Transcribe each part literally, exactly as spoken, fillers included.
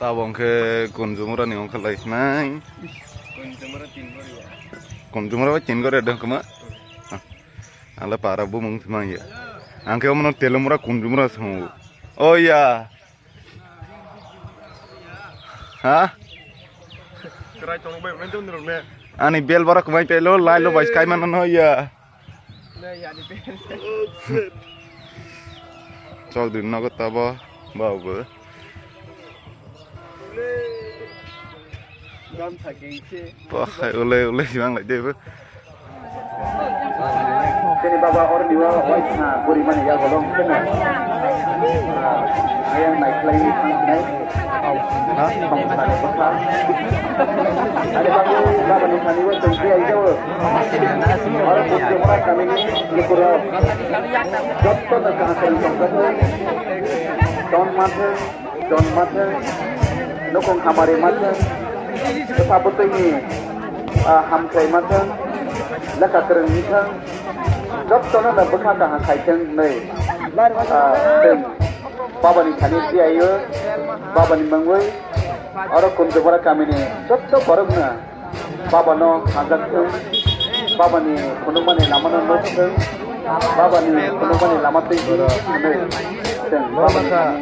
Tabok hwnkhe Kunjumura ni wngkha lai sinai. Kunjumura tin gori ya. Kunjumura bai tin gori dong kama. Ah, ala para bumung thumang ya. Angke omono Telumura Kunjumura song. Oh ya. Ha? Krai tong bai, nang tong rok ne. Ani bel bara kumai pelo, lai lo bai kai mano no ya. Chok dun nogo tabo, ba bo. Gamsa kengse. Wah, ulai, ulai, siwang lai debo. Chini baba or niwa waisna guri mani ya golong kena. Ayang nai khlai ni thang nai. Song thani bokha. Ani babu baba ni thani wa tong khe ai jawo. Oro bukti mora kami ni lukura. Jotto na kaham kari tong khe. Ton manthe. Jon mathang, nukung hamari mathang, bwsa bwtwini, ah, hamkrai mathang, lekha kwrwng wngthang, jottono no bwkha kaham khaithang hinwi, ah, chwng babani thani twiwi, babani mungwi, oro Kunjubara kamini jotto borokno Babano hamjak thung, babani phunukmani lamano nuk thung, babani phunukmani lama twi di hwnwi chwng babani thani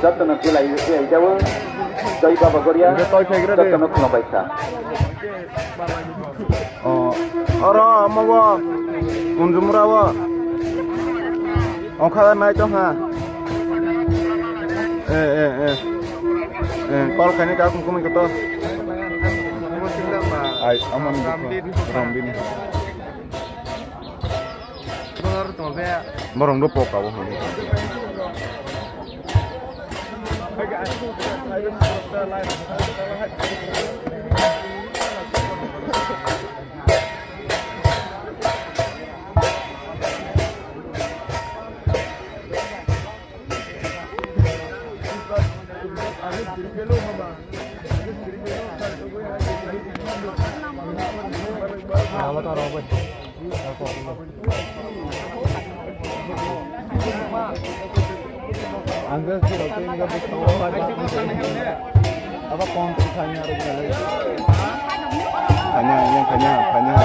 jotono twilaio, twilaijao. Jai Baba Goria, jotono khulumbai kha. O, oro omo bo, Kunjumura bo. Ongkha nai tong ha. Eh, eh, eh. Eh, call khaini ka kum kum koto. Ai, amon Rambin. Borong do poka bo. Ang Aba kon tu thanya ro guna lai. Thanya, yang thanya, thanya.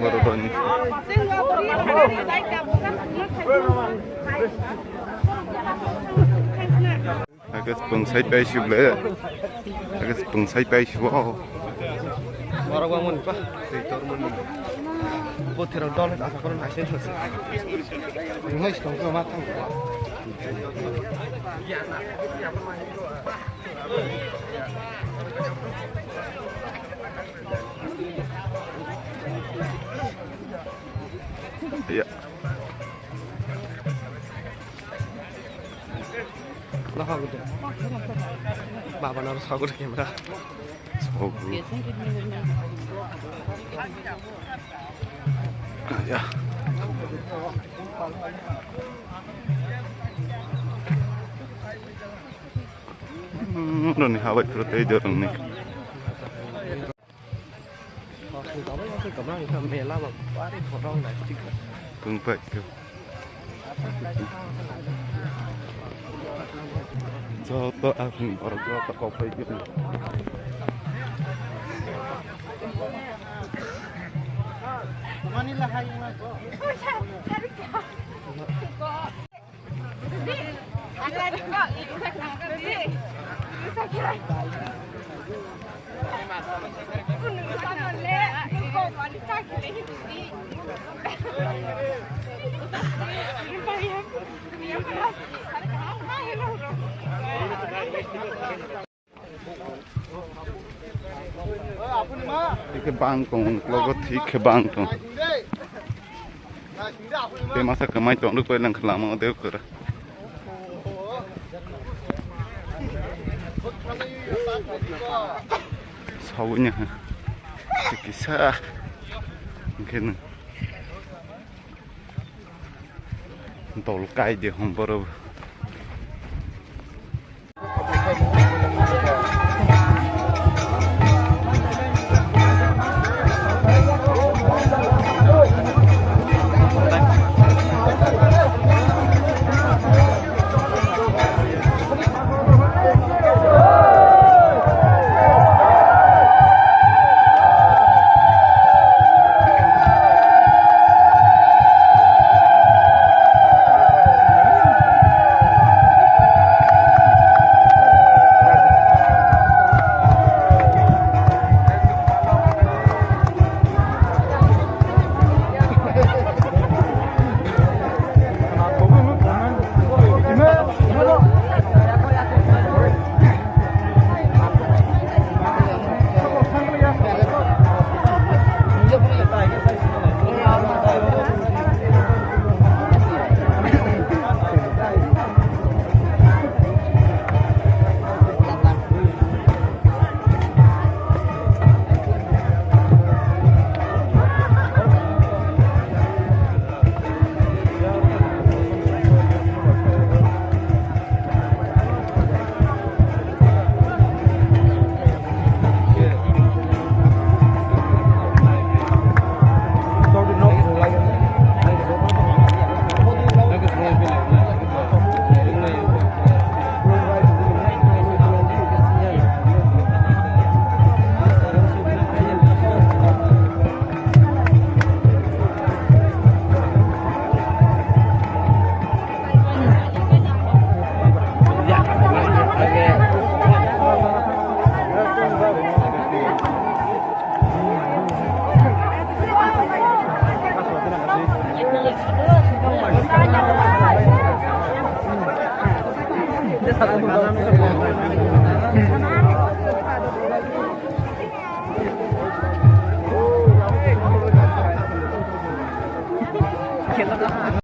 Borok rokni. Ake pungsai pai si ble. Ake pungsai pai si bo. Borok bangmani pa, tei tor mani. Bo thero dol asa kono naisai thangsi. Ngai stong ko ma thang. Ya. Nohok de. Baba naro sago de camera. Sago. Ya. Hmm, roni habai pura tei dorong ni. Tongpai khe. Joto aswk borok joto kokpai khe. Thik khe bang tong, logo thik khe bang tong. Tei masa kwmai tong rwk bai lang khe lama o de kwrwi. Sawi nya kisa hwnkhe nw. Dol kai de hwn borok.